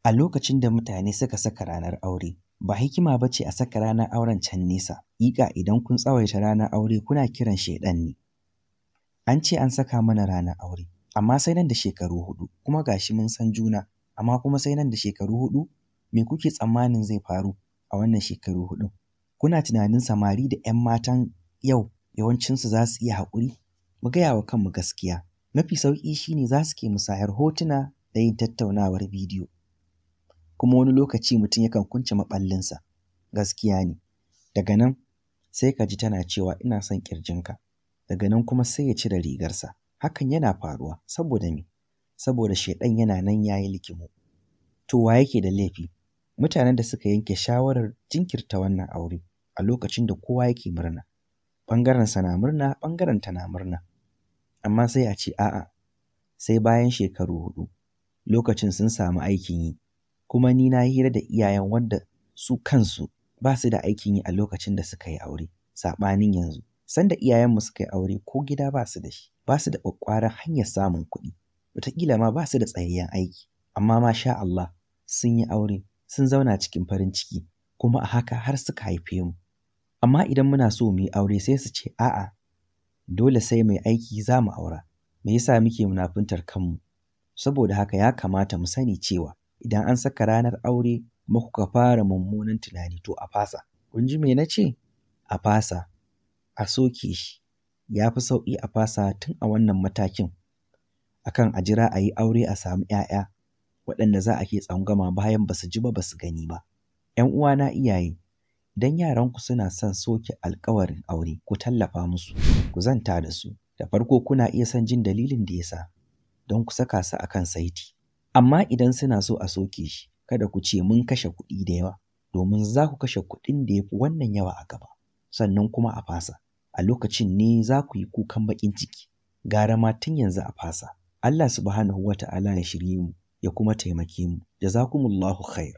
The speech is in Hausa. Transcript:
A lokacin da mutane suka saka ranar aure, ba hikima ba ce a saka ranar auren can nesa. Haƙiƙa idan kun tsawaita ranar aure kuna kiran shaiɗan ne. An ce an saka mana ranar aure, amma sai nan da shekaru 4, kuma ga shi mun san juna, amma kuma sai nan da shekaru 4, me kuke tsammanin zai faru a wannan shekaru 4n? Kuna tunanin samari da 'yan matan yau yawancinsu za su iya haƙuri? Mu gaya wa kanmu gaskiya, mafi sauƙi shi ne za su ke musayar hotuna da yin tattaunawar bidiyo. Kuma wani lokaci mutum yakan kunce maɓallinsa, gaskiya ne. Daga nan sai ka ji tana cewa ina son ƙirjinka, daga nan kuma sai ya cire rigarsa. Hakan yana faruwa saboda me? Saboda shaiɗan yana nan ya yi likimo. To wa yake da laifi? Mutanen da suka yanke shawarar jinkirta wannan aure a lokacin da kowa yake murna. Ɓangarensa na murna, ɓangarenta na murna. Amma sai a ce a'a, sai bayan shekaru 4, lokacin sun samu aikin yi. Kuma ni na yi hira da iyayen wanda su kansu ba su da aikin yi a lokacin da suka yi aure, saɓanin yanzu. Sanda iyayenmu suka yi aure ko gida ba su da shi, ba su da ƙwaƙƙwarar hanyar samun kuɗi, wataƙila ma ba su da tsayayyen aiki. Amma masha Allah sun yi aure, sun zauna cikin farin ciki, kuma a haka har suka haife mu. Amma idan muna so mu yi aure sai su ce a'a, dole sai mai aiki za mu aura. Me yasa muke munafuntar kanmu? Saboda haka ya kamata mu sani cewa idan an saka ranar aure kuma kuka fara mummunan tunani to a fasa. Kun ji me na ce? A fasa, a soke shi. Ya fi sauƙi a fasa tun a wannan matakin akan a jira a yi aure a samu 'ya'ya waɗanda za a ke tsangwama bayan ba su ji ba ba su gani ba. 'Yan uwana iyaye, idan yaranku suna son soke alƙawarin aure, ku tallafa musu, ku zanta da su. Da farko kuna iya son jin dalilin da ya sa don ku saka su a kan saiti. Amma idan suna so a soke shi, kada ku ce mun kashe kuɗi da yawa, domin za ku kashe kuɗin da ya fi wannan yawa a gaba. Sannan kuma a fasa. A lokacin ne za ku yi kukan baƙin ciki. Gara ma tun yanzu a fasa. Allah subhanahu wa ta'ala ya shirye mu ya kuma taimake mu. Jazakumullahu khair.